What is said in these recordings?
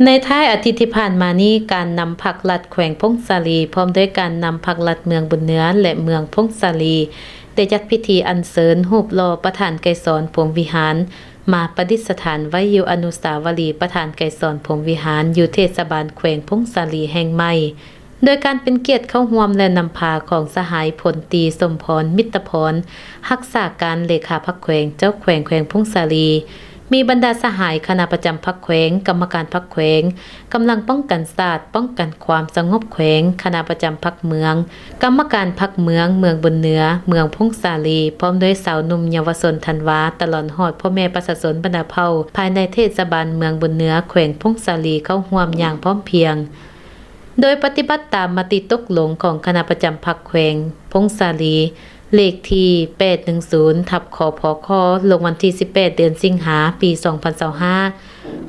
ໃນທ້າຍອາທິດທີ່ຜ່ານມານີ້, ການນຳພັກລັດແຂວງຜົ້ງສາລີ ພ້ອມດ້ວຍການນຳພັກລັດເມືອງບຸນເໜືອ ແລະ ເມືອງຜົ້ງສາລີ ໄດ້ຈັດພິທີອັນເຊີນຮູບຫຼໍ່ປະທານໄກສອນ ພົມວິຫານ ມາປະດິດສະຖານໄວ້ຢູ່ອະນຸສາວະລີປະທານໄກສອນ ພົມວິຫານ ຢູ່ເທດສະບານແຂວງຜົ້ງສາລີແຫ່ງໃໝ່. ໂດຍການເປັນກຽດເຂົ້າຮ່ວມ ແລະ ນຳພາຂອງສະຫາຍ ພົນຕີ ສົມພອນ ມິດຕະພອນ ຮັກສາການເລຂາພັກແຂວງ, ເຈົ້າແຂວງແຂວງຜົ້ງສາລີ, ມີບັນດາສະຫາຍຄະນະປະຈຳພັກແຂວງ, ກຳມະການພັກແຂວງ, ກຳລັງປ້ອງກັນຊາດ, ປ້ອງກັນຄວາມສະຫງົບແຂວງ, ຄະນະປະຈຳພັກເມືອງ, ກຳມະການພັກເມືອງເມືອງບຸນເໜືອ, ເມືອງຜົ້ງສາລີ, ພ້ອມດ້ວຍຊາວໜຸ່ມເຍົາວະຊົນທັນວາ, ຕະຫຼອດຮອດພໍ່ແມ່ປະຊາຊົນບັນດາເຜົ່າ ພາຍໃນເທດສະບານເມືອງບຸນເໜືອ ແຂວງຜົ້ງສາລີ ເຂົ້າຮ່ວມຢ່າງພ້ອມພຽງ. ໂດຍປະຕິບັດຕາມມະຕິຕົກລົງຂອງຄະນະປະຈຳພັກແຂວງຜົ້ງສາລີ ເລກທີ ແປດໜຶ່ງສູນ ທັບ ຄພຄ ລົງວັນທີ ສິບແປດ ເດືອນສິງຫາ ປີ ສອງພັນຊາວຫ້າ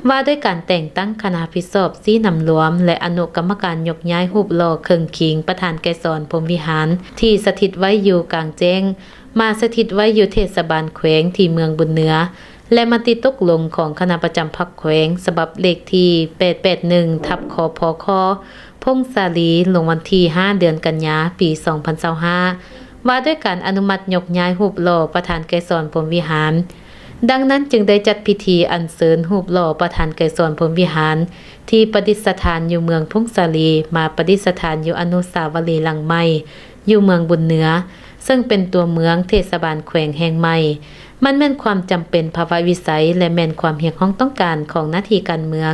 ວ່າດ້ວຍການແຕ່ງຕັ້ງຄະນະຮັບຜິດຊອບຊີ້ນຳລວມ ແລະ ອະນຸກຳມະການຍົກຍ້າຍຮູບຫຼໍ່ເຄິ່ງຄີງປະທານໄກສອນ ພົມວິຫານ ທີ່ສະຖິດໄວ້ຢູ່ກາງແຈ້ງ ມາສະຖິດໄວ້ຢູ່ເທດສະບານແຂວງທີ່ເມືອງບຸນເໜືອ ແລະ ມະຕິຕົກລົງຂອງຄະນະປະຈຳພັກແຂວງ ສະບັບເລກທີ ແປດແປດໜຶ່ງ ທັບ ຄພຄ ຜົ້ງສາລີ ລົງວັນທີ ຫ້າ ເດືອນກັນຍາ ປີ ສອງພັນຊາວຫ້າ ວ່າດ້ວຍການອະນຸມັດຍົກຍ້າຍຮູບຫຼໍ່ປະທານໄກສອນ ພົມວິຫານ. ດັ່ງນັ້ນຈຶ່ງໄດ້ຈັດພິທີອັນເຊີນຮູບຫຼໍ່ປະທານໄກສອນ ພົມວິຫານ ທີ່ປະດິດສະຖານຢູ່ເມືອງຜົ້ງສາລີ ມາປະດິດສະຖານຢູ່ອະນຸສາວະລີຫຼັງໃໝ່ ຢູ່ເມືອງບຸນເໜືອ ເຊິ່ງເປັນຕົວເມືອງເທດສະບານແຂວງແຫ່ງໃໝ່. ມັນແມ່ນຄວາມຈຳເປັນພາວະວິໄສ ແລະ ແມ່ນຄວາມຮຽກຮ້ອງຕ້ອງການຂອງໜ້າທີ່ການເມືອງ,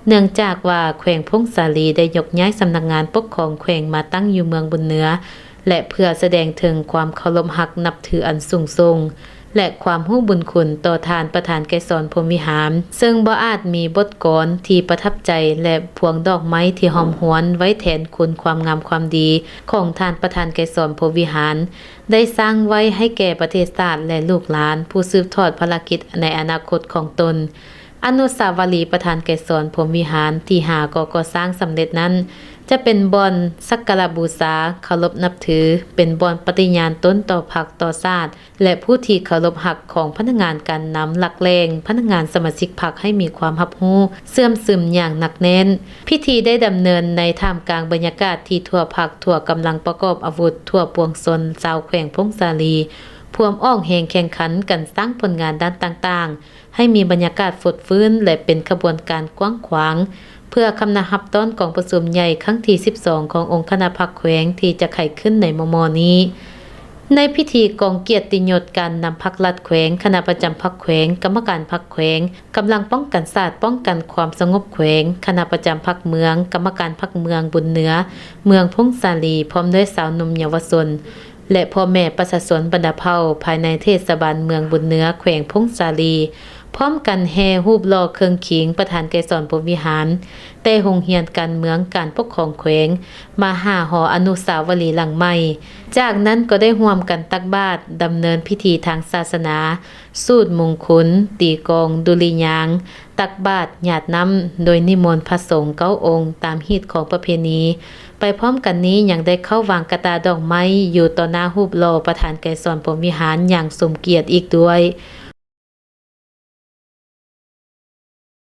ເນື່ອງຈາກວ່າແຂວງຜົ້ງສາລີໄດ້ຍົກຍ້າຍສຳນັກງານປົກຄອງແຂວງມາຕັ້ງຢູ່ເມືອງບຸນເໜືອ ແລະ ເພື່ອສະແດງເຖິງຄວາມເຄົາລົບຮັກນັບຖືອັນສູງສົ່ງ ແລະ ຄວາມຮູ້ບຸນຄຸນຕໍ່ທ່ານປະທານໄກສອນ ພົມວິຫານ, ເຊິ່ງບໍ່ອາດມີບົດກອນທີ່ປະທັບໃຈ ແລະ ພວງດອກໄມ້ທີ່ຫອມຫວນໄວ້ແທນຄຸນຄວາມງາມຄວາມດີຂອງທ່ານປະທານໄກສອນ ພົມວິຫານ ໄດ້ສ້າງໄວ້ໃຫ້ແກ່ປະເທດຊາດ ແລະ ລູກຫຼານຜູ້ສືບທອດພາລະກິດໃນອະນາຄົດຂອງຕົນ. ອະນຸສາວະລີປະທານໄກສອນ ພົມວິຫານ ທີ່ຫາກໍກໍ່ສ້າງສຳເລັດນັ້ນ ຈະເປັນບ່ອນສັກກາລະບູຊາ, ເຄົາລົບນັບຖື, ເປັນບ່ອນປະຕິຍານຕົນຕໍ່ພັກ, ຕໍ່ຊາດ ແລະ ຜູ້ທີ່ເຄົາລົບຮັກຂອງພະນັກງານການນຳຫຼັກແຫຼ່ງ, ພະນັກງານສະມາຊິກພັກໃຫ້ມີຄວາມຮັບຮູ້ເຊື່ອມຊຶມຢ່າງໜັກແໜ້ນ. ພິທີໄດ້ດຳເນີນໃນທ່າມກາງບັນຍາກາດທີ່ທົ່ວພັກ, ທົ່ວກຳລັງປະກອບອາວຸດ, ທົ່ວປວງຊົນຊາວແຂວງຜົ້ງສາລີ ພວມອອກແຮງແຂ່ງຂັນກັນສ້າງຜົນງານດ້ານຕ່າງໆ ໃຫ້ມີບັນຍາກາດຟົດຟື້ນ ແລະ ເປັນຂະບວນການກວ້າງຂວາງ ເພື່ອຄຳນັບຮັບຕ້ອນກອງປະຊຸມໃຫຍ່ຄັ້ງທີ ສິບສອງ ຂອງອົງຄະນະພັກແຂວງທີ່ຈະໄຂຂຶ້ນໃນມໍ່ໆນີ້. ໃນພິທີກອງກຽດຕິຍົດການນຳພັກລັດແຂວງ, ຄະນະປະຈຳພັກແຂວງ, ກຳມະການພັກແຂວງ, ກຳລັງປ້ອງກັນຊາດ, ປ້ອງກັນຄວາມສະຫງົບແຂວງ, ຄະນະປະຈຳພັກເມືອງ, ກຳມະການພັກເມືອງບຸນເໜືອ, ເມືອງຜົ້ງສາລີ ພ້ອມດ້ວຍຊາວໜຸ່ມເຍົາວະຊົນ ແລະ ພໍ່ແມ່ປະຊາຊົນບັນດາເຜົ່າ ພາຍໃນເທດສະບານເມືອງບຸນເໜືອ ແຂວງຜົ້ງສາລີ ພ້ອມກັນແຫ່ຮູບຫຼໍ່ເຄິ່ງຄີງປະທານໄກສອນ ພົມວິຫານ ແຕ່ໂຮງຮຽນການເມືອງການປົກຄອງແຂວງ ມາຫາຫໍອະນຸສາວະລີຫຼັງໃໝ່. ຈາກນັ້ນກໍໄດ້ຮ່ວມກັນຕັກບາດ, ດຳເນີນພິທີທາງສາສະໜາ, ສູດມຸງຄຸນ, ຕີກອງ, ດຸລິຍາງ, ຕັກບາດ, ຫຍາດນ້ຳ ໂດຍນິມົນພະສົງເກົ້າອົງ ຕາມຮີດຄອງປະເພນີ. ໄປພ້ອມກັນນີ້ຍັງໄດ້ເຂົ້າວາງກະຕ່າດອກໄມ້ຢູ່ຕໍ່ໜ້າຮູບຫຼໍ່ປະທານໄກສອນ ພົມວິຫານ ຢ່າງສົມກຽດອີກດ້ວຍ.